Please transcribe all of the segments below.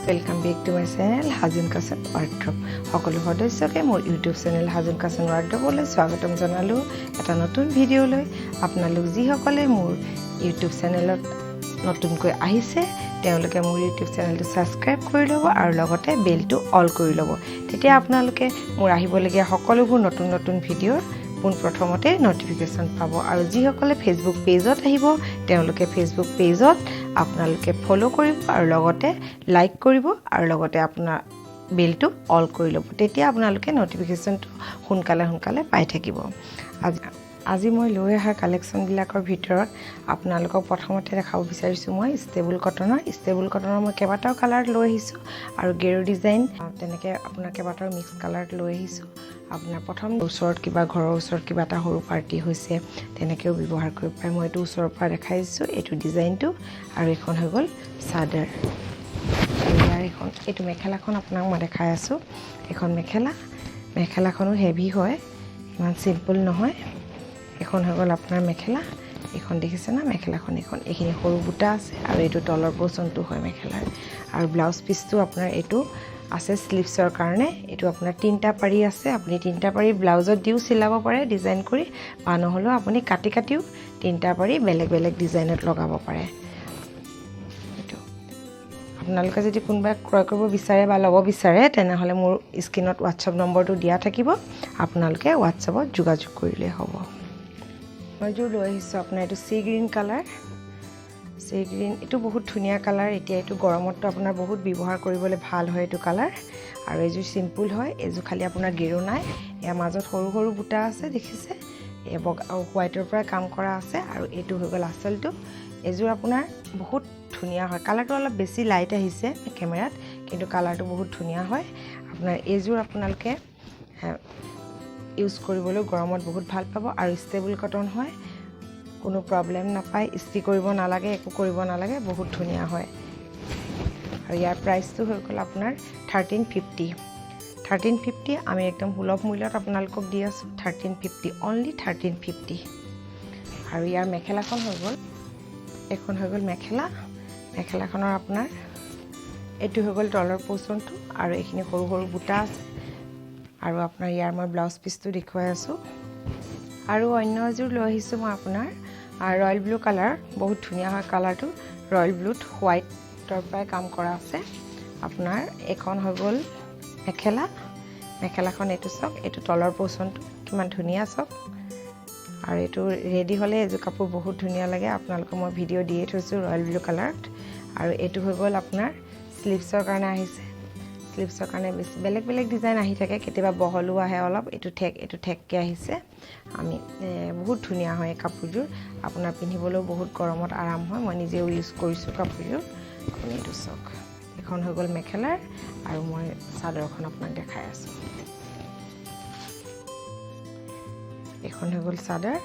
Welcome back to my channel Hajun Kasan wardrobe. সকলো সদস্যকে মোৰ ইউটিউব চেনেল হাজোন কাচন ৱাৰ্ড্ৰপলৈ স্বাগতম জনালোঁ এটা নতুন ভিডিঅ'লৈ। আপোনালোক যিসকলে মোৰ ইউটিউব চেনেলত নতুনকৈ আহিছে, তেওঁলোকে মোৰ ইউটিউব চেনেলটো ছাবস্ক্ৰাইব কৰি ল'ব আৰু লগতে বেলটো অল কৰি ল'ব। তেতিয়া আপোনালোকে মোৰ আহিবলগীয়া সকলোবোৰ নতুন নতুন ভিডিঅ'ৰ পোনপ্ৰথমতে ন'টিফিকেশ্যন পাব। আৰু যিসকলে ফেচবুক পেজত আহিব, তেওঁলোকে ফেচবুক পেজত আপোনালোকে ফ'ল' কৰিব আৰু লগতে লাইক কৰিব আৰু লগতে আপোনাৰ বেলটো অল কৰি ল'ব। তেতিয়া আপোনালোকে ন'টিফিকেশ্যনটো সোনকালে সোনকালে পাই থাকিব। আজি মই লৈ অহা কালেকশ্যনবিলাকৰ ভিতৰত আপোনালোকক প্ৰথমতে দেখাব বিচাৰিছোঁ মই ষ্টেবল কটনৰ। ষ্টেবল কটনৰ মই কেইবাটাও কালাৰ লৈ আহিছোঁ আৰু গেৰ ডিজাইন তেনেকৈ আপোনাৰ কেইবাটাও মিক্স কালাৰত লৈ আহিছোঁ। আপোনাৰ প্ৰথম ওচৰত কিবা ঘৰৰ ওচৰত কিবা এটা সৰু পাৰ্টি হৈছে, তেনেকৈও ব্যৱহাৰ কৰিব পাৰে। মই এইটো ওচৰৰ পৰা দেখাই দিছোঁ, এইটো ডিজাইনটো। আৰু এইখন হৈ গ'ল চাদৰ। আৰু ইয়াৰ এইখন এইটো মেখেলাখন আপোনাক মই দেখাই আছোঁ। এইখন মেখেলা, মেখেলাখনো হেভি হয়, ইমান চিম্পল নহয়। এইখন হৈ গ'ল আপোনাৰ মেখেলা। এইখন দেখিছে না মেখেলাখন? এইখন এইখিনি সৰু বুটা আছে আৰু এইটো তলৰ পৰ্চনটো হয় মেখেলাৰ। আৰু ব্লাউজ পিচটো আপোনাৰ এইটো আছে শ্লিভছৰ কাৰণে। এইটো আপোনাৰ তিনিটা পাৰি আছে। আপুনি তিনিটা পাৰি ব্লাউজত দিও চিলাব পাৰে ডিজাইন কৰি, বা নহ'লেও আপুনি কাটি কাটিও তিনিটা পাৰি বেলেগ বেলেগ ডিজাইনত লগাব পাৰে। এইটো আপোনালোকে যদি কোনোবাই ক্ৰয় কৰিব বিচাৰে বা ল'ব বিচাৰে, তেনেহ'লে মোৰ স্ক্ৰীণত হোৱাটছআপ নম্বৰটো দিয়া থাকিব। আপোনালোকে হোৱাটছআপত যোগাযোগ কৰিলেই হ'ব। মই এযোৰ লৈ আহিছোঁ আপোনাৰ এইটো sea green colour. Sea green, এইটো বহুত ধুনীয়া কালাৰ। এতিয়া এইটো গৰমততো আপোনাৰ বহুত ব্যৱহাৰ কৰিবলৈ ভাল হয় এইটো কালাৰ। আৰু এইযোৰ চিম্পুল হয়। এইযোৰ খালি আপোনাৰ গেৰো নাই। ইয়াৰ মাজত সৰু সৰু বুটা আছে, দেখিছে? এই বগা হোৱাইটৰ পৰা কাম কৰা আছে। আৰু এইটো হৈ গ'ল আচলটো। এইযোৰ আপোনাৰ বহুত ধুনীয়া হয়। কালাৰটো অলপ বেছি লাইট আহিছে কেমেৰাত, কিন্তু কালাৰটো বহুত ধুনীয়া হয়। আপোনাৰ এইযোৰ আপোনালোকে ইউজ কৰিবলৈ গৰমত বহুত ভাল পাব। আৰু ষ্টেবল কটন হয়, কোনো প্ৰব্লেম নাপায়। ইস্ত্ৰি কৰিব নালাগে, একো কৰিব নালাগে, বহুত ধুনীয়া হয়। আৰু ইয়াৰ প্ৰাইচটো হৈ গ'ল আপোনাৰ 1350। 1350, আমি একদম সুলভ মূল্যত আপোনালোকক দি আছোঁ। 1350, অনলি 1350। আৰু ইয়াৰ মেখেলাখন হৈ গ'ল, এইখন হৈ গ'ল মেখেলা। মেখেলাখনৰ আপোনাৰ এইটো হৈ গ'ল তলৰ পৰ্চনটো আৰু এইখিনি সৰু সৰু বুটা আছে। আৰু আপোনাৰ ইয়াৰ মই ব্লাউজ পিচটো দেখুৱাই আছোঁ। আৰু অন্য এযোৰ লৈ আহিছোঁ মই আপোনাৰ ৰয়েল ব্লু কালাৰ। বহুত ধুনীয়া হয় কালাৰটো। ৰয়েল ব্লুত হোৱাইটৰ পৰাই কাম কৰা আছে। আপোনাৰ এইখন হৈ গ'ল মেখেলা। মেখেলাখন এইটো চাওক, এইটো তলৰ পৰ্চনটো কিমান ধুনীয়া চাওক। আৰু এইটো ৰেডি হ'লে এইযোৰ কাপোৰ বহুত ধুনীয়া লাগে। আপোনালোকক মই ভিডিঅ' দিয়ে থৈছোঁ ৰয়েল ব্লু কালাৰত। আৰু এইটো হৈ গ'ল আপোনাৰ শ্লিভছৰ কাৰণে আহিছে। শ্লিভছৰ কাৰণে বেছি বেলেগ বেলেগ ডিজাইন আহি থাকে। কেতিয়াবা বহলো আহে অলপ। এইটো ঠেক, এইটো ঠেককৈ আহিছে। আমি বহুত ধুনীয়া হয় এই কাপোৰযোৰ। আপোনাৰ পিন্ধিবলৈও বহুত গৰমত আৰাম হয়। মই নিজেও ইউজ কৰিছোঁ কাপোৰযোৰ। আপুনি এইটো চাওক, এইখন হৈ গ'ল মেখেলাৰ। আৰু মই চাদৰখন আপোনাক দেখাই আছোঁ। এইখন হৈ গ'ল চাদৰ।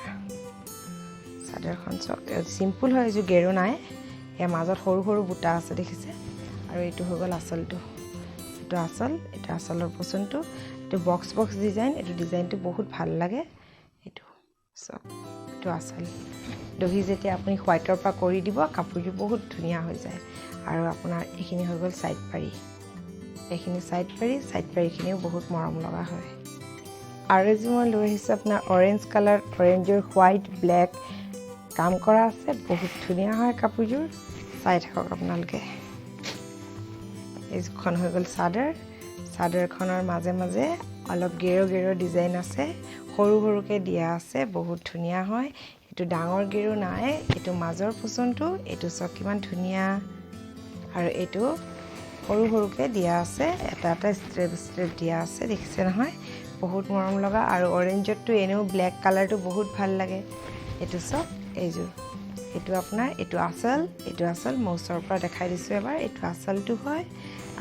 চাদৰখন চাওক, চিম্পুল হয়। এইযোৰ গেৰো নাই। ইয়াৰ মাজত সৰু সৰু বুটা আছে, দেখিছে? আৰু এইটো হৈ গ'ল আচলটো। এইটো আচল, এইটো আচলৰ পচনটো। এইটো বক্স বক্স ডিজাইন। এইটো ডিজাইনটো বহুত ভাল লাগে। এইটো চাওক, এইটো আচল। দহি যেতিয়া আপুনি হোৱাইটৰ পৰা কৰি দিব, কাপোৰযোৰ বহুত ধুনীয়া হৈ যায়। আৰু আপোনাৰ এইখিনি হৈ গ'ল ছাইড পাৰি। এইখিনি ছাইড পাৰি। ছাইড পাৰিখিনিও বহুত মৰম লগা হয়। আৰু এযোৰ মই লৈ আহিছোঁ আপোনাৰ অৰেঞ্জ কালাৰ। অৰেঞ্জৰ হোৱাইট ব্লেক কাম কৰা আছে। বহুত ধুনীয়া হয় কাপোৰযোৰ, চাই থাকক আপোনালোকে। এইখন হৈ গ'ল চাদৰ। চাদৰখনৰ মাজে মাজে অলপ গেৰ গেৰ ডিজাইন আছে, সৰু সৰুকৈ দিয়া আছে। বহুত ধুনীয়া হয়। এইটো ডাঙৰ গেৰো নাই। এইটো মাজৰ পচনটো। এইটো চাওক, কিমান ধুনীয়া। আৰু এইটো সৰু সৰুকৈ দিয়া আছে, এটা এটা ষ্টেপ ষ্টেপ দিয়া আছে, দেখিছে নহয়? বহুত মৰম লগা। আৰু অৰেঞ্জতটো এনেও ব্লেক কালাৰটো বহুত ভাল লাগে। এইটো চাওক, এইযোৰ, এইটো আপোনাৰ এইটো আচল। এইটো আচল, মই ওচৰৰ পৰা দেখাই দিছোঁ এবাৰ। এইটো আচলটো হয়।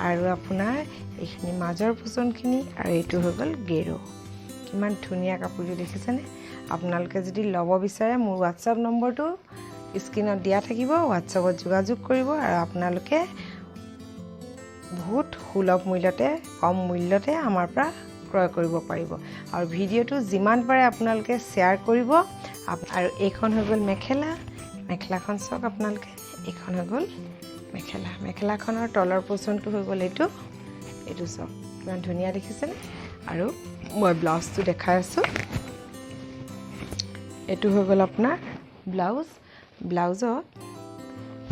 আৰু আপোনাৰ এইখিনি মাজৰ পোচনখিনি আৰু এইটো হৈ গ'ল গেৰো। কিমান ধুনীয়া কাপোৰযোৰ, দেখিছেনে? আপোনালোকে যদি ল'ব বিচাৰে, মোৰ হোৱাটছআপ নম্বৰটো স্ক্ৰীণত দিয়া থাকিব। হোৱাটছআপত যোগাযোগ কৰিব আৰু আপোনালোকে বহুত সুলভ মূল্যতে, কম মূল্যতে আমাৰ পৰা ক্ৰয় কৰিব পাৰিব। আৰু ভিডিঅ'টো যিমান পাৰে আপোনালোকে শ্বেয়াৰ কৰিব। আৰু এইখন হৈ গ'ল মেখেলা। মেখেলাখন চাওক আপোনালোকে। এইখন হৈ গ'ল। মেখেলা। মেখেলাখনৰ তলৰ পৰ্চনটো হৈ গ'ল এইটো। এইটো চাওক, কিমান ধুনীয়া দেখিছেনে? আৰু মই ব্লাউজটো দেখাই আছোঁ। এইটো হৈ গ'ল আপোনাৰ ব্লাউজ। ব্লাউজত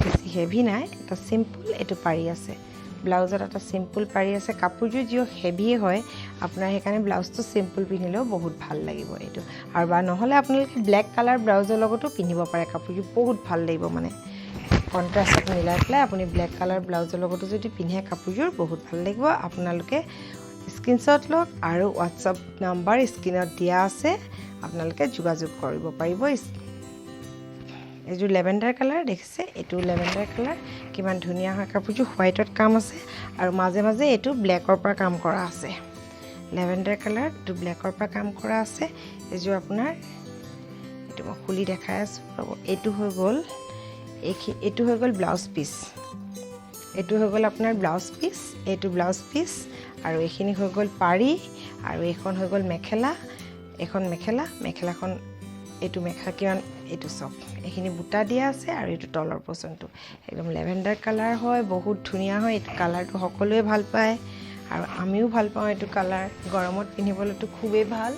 বেছি হেভি নাই, এটা চিম্পুল এইটো পাৰি আছে। ব্লাউজত এটা চিম্পুল পাৰি আছে। কাপোৰযোৰ যিও হেভিয়ে হয় আপোনাৰ, সেইকাৰণে ব্লাউজটো চিম্পুল পিন্ধিলেও বহুত ভাল লাগিব এইটো। আৰু বা নহ'লে আপোনালোকে ব্লেক কালাৰ ব্লাউজৰ লগতো পিন্ধিব পাৰে, কাপোৰযোৰ বহুত ভাল লাগিব। মানে কণ্ট্ৰাষ্টত মিলাই পেলাই আপুনি ব্লেক কালাৰ ব্লাউজৰ লগতো যদি পিন্ধে, কাপোৰযোৰ বহুত ভাল লাগিব। আপোনালোকে স্ক্ৰীনশ্বট লওক আৰু হোৱাটছআপ নাম্বাৰ স্ক্ৰীণত দিয়া আছে, আপোনালোকে যোগাযোগ কৰিব পাৰিব। এইযোৰ লেভেণ্ডাৰ কালাৰ দেখিছে? এইটো লেভেণ্ডাৰ কালাৰ, কিমান ধুনীয়া হয় কাপোৰযোৰ। হোৱাইটত কাম আছে আৰু মাজে মাজে এইটো ব্লেকৰ পৰা কাম কৰা আছে। লেভেণ্ডাৰ কালাৰ, এইটো ব্লেকৰ পৰা কাম কৰা আছে। এইযোৰ আপোনাৰ, এইটো মই খুলি দেখাই আছোঁ, ৰ'ব। এইটো হৈ গ'ল এইটো হৈ গ'ল ব্লাউজ পিচ। এইটো হৈ গ'ল আপোনাৰ ব্লাউজ পিচ। এইটো ব্লাউজ পিচ আৰু এইখিনি হৈ গ'ল পাৰি আৰু এইখন হৈ গ'ল মেখেলা। এইখন মেখেলা, মেখেলাখন এইটো মেখেলা কিমান, এইটো চাওক, এইখিনি বুটা দিয়া আছে আৰু এইটো তলৰ পৰ্চনটো একদম লেভেণ্ডাৰ কালাৰ হয়, বহুত ধুনীয়া হয়। এইটো কালাৰটো সকলোৱে ভাল পায় আৰু আমিও ভাল পাওঁ এইটো কালাৰ। গৰমত পিন্ধিবলৈতো খুবেই ভাল।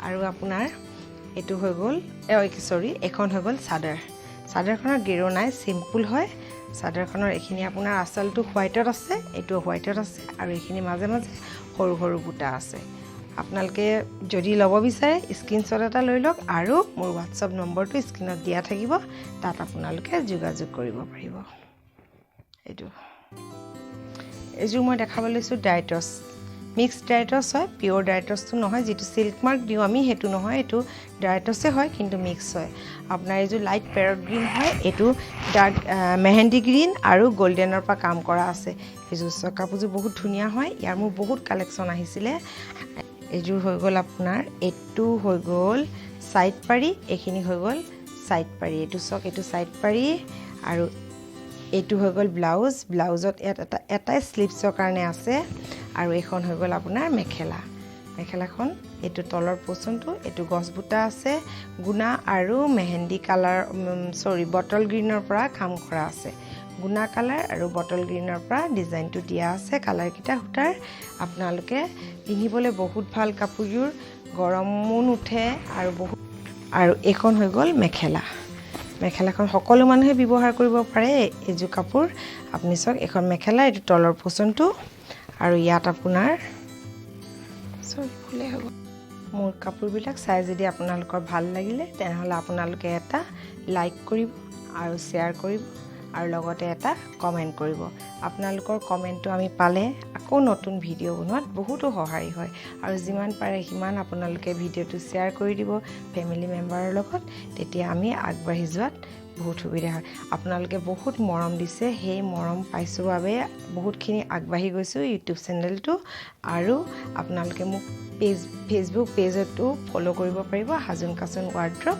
আৰু আপোনাৰ এইটো হৈ গ'ল, চৰি, এইখন হৈ গ'ল চাদৰ। চাদৰখনৰ গেৰো নাই, চিম্পুল হয়। চাদৰখনৰ এইখিনি আপোনাৰ আচলটো হোৱাইটত আছে, এইটো হোৱাইটত আছে আৰু এইখিনি মাজে মাজে সৰু সৰু বুটা আছে। আপোনালোকে যদি ল'ব বিচাৰে, স্ক্ৰীনশ্বট এটা লৈ লওক আৰু মোৰ হোৱাটছআপ নম্বৰটো স্ক্ৰীণত দিয়া থাকিব, তাত আপোনালোকে যোগাযোগ কৰিব পাৰিব। এইযোৰ মই দেখাব লৈছোঁ ডাইটছ, মিক্স ডাইটছ হয়, পিয়'ৰ ডাইটছটো নহয়। যিটো চিল্ক মাৰ্ক দিওঁ আমি, সেইটো নহয়। এইটো ডাইটছে হয় কিন্তু মিক্স হয়। আপোনাৰ এইযোৰ লাইট পেৰট গ্ৰীণ হয়, এইটো ডাৰ্ক মেহেন্দি গ্ৰীণ আৰু গল্ডেনৰ পৰা কাম কৰা আছে। এইযোৰ চাওক, কাপোৰযোৰ বহুত ধুনীয়া হয়। ইয়াৰ মোৰ বহুত কালেকশ্যন আহিছিলে। এইযোৰ হৈ গ'ল আপোনাৰ, এইটো হৈ গ'ল ছাইড পাৰি, এইখিনি হৈ গ'ল ছাইড পাৰি। এইটো চাওক, এইটো ছাইড পাৰি আৰু এইটো হৈ গ'ল ব্লাউজ। ব্লাউজত ইয়াত এটাই শ্লিভছৰ কাৰণে আছে আৰু এইখন হৈ গ'ল আপোনাৰ মেখেলা। মেখেলাখন এইটো তলৰ পৰ্চনটো, এইটো গছ বুটা আছে, গুণা আৰু মেহেন্দি কালাৰ, চৰি, বটল গ্ৰীণৰ পৰা কাম কৰা আছে। গুণা কালাৰ আৰু বটল গ্ৰীণৰ পৰা ডিজাইনটো দিয়া আছে কালাৰকেইটা সূতাৰ। আপোনালোকে পিন্ধিবলৈ বহুত ভাল কাপোৰযোৰ, গৰমো নুঠে আৰু বহুত। আৰু এইখন হৈ গ'ল মেখেলা। মেখেলাখন সকলো মানুহে ব্যৱহাৰ কৰিব পাৰে এইযোৰ কাপোৰ। আপুনি চাওক, এইখন মেখেলা, এইটো তলৰ পৰ্চনটো আৰু ইয়াত আপোনাৰ, চৰি, ভুলে হৈ গ'ল। মোৰ কাপোৰবিলাক চাই যদি আপোনালোকৰ ভাল লাগিলে, তেনেহ'লে আপোনালোকে এটা লাইক কৰিব আৰু শ্বেয়াৰ কৰিব আৰু লগতে এটা কমেণ্ট কৰিব। আপোনালোকৰ কমেণ্টটো আমি পালে আকৌ নতুন ভিডিঅ' বনোৱাত বহুতো সহায় হয়। আৰু যিমান পাৰে সিমান আপোনালোকে ভিডিঅ'টো শ্বেয়াৰ কৰি দিব ফেমিলি মেম্বাৰৰ লগত, তেতিয়া আমি আগবাঢ়ি যোৱাত বহুত সুবিধা হয়। আপোনালোকে বহুত মৰম দিছে, সেই মৰম পাইছোঁ বাবে বহুতখিনি আগবাঢ়ি গৈছোঁ ইউটিউব চেনেলটো। আৰু আপোনালোকে মোক ফেচবুক পেজতো ফ'ল' কৰিব পাৰিব। হাজোন কাচোন ৱাৰ্ড্ৰব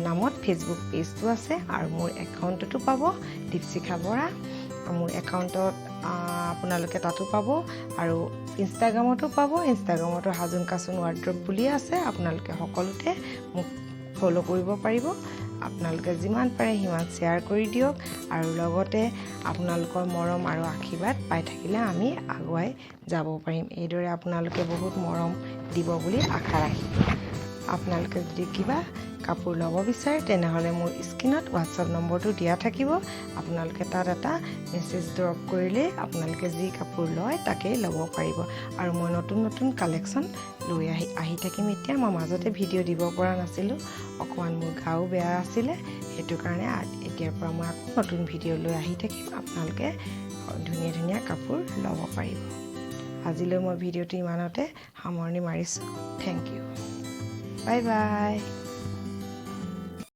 নামত ফেচবুক পেজটো আছে আৰু মোৰ একাউণ্টতো পাব, দীপশিখা বৰা মোৰ একাউণ্টত আপোনালোকে তাতো পাব আৰু ইনষ্টাগ্ৰামতো পাব। ইনষ্টাগ্ৰামতো হাজোন কাচোন ৱাৰ্ড্ৰব বুলিয়ে আছে। আপোনালোকে সকলোতে মোক ফ'ল' কৰিব পাৰিব। আপোনালোকে যিমান পাৰে সিমান শ্বেয়াৰ কৰি দিয়ক আৰু লগতে আপোনালোকৰ মৰম আৰু আশীৰ্বাদ পাই থাকিলে আমি আগুৱাই যাব পাৰিম। এইদৰে আপোনালোকে বহুত মৰম দিব বুলি আশা ৰাখিলোঁ। আপোনালোকে যদি কিবা কাপোৰ ল'ব বিচাৰে, তেনেহ'লে মোৰ স্ক্ৰীণত হোৱাটছআপ নম্বৰটো দিয়া থাকিব। আপোনালোকে তাত এটা মেছেজ ড্ৰপ কৰিলেই আপোনালোকে যি কাপোৰ লয় তাকেই ল'ব পাৰিব। আৰু মই নতুন নতুন কালেকশ্যন লৈ আহি আহি থাকিম। এতিয়া মই মাজতে ভিডিঅ' দিব পৰা নাছিলোঁ, অকণমান মোৰ গাও বেয়া আছিলে, সেইটো কাৰণে। এতিয়াৰ পৰা মই আকৌ নতুন ভিডিঅ' লৈ আহি থাকিম। আপোনালোকে ধুনীয়া ধুনীয়া কাপোৰ ল'ব পাৰিব। আজিলৈ মই ভিডিঅ'টো ইমানতে সামৰণি মাৰিছোঁ। Thank you, bye bye.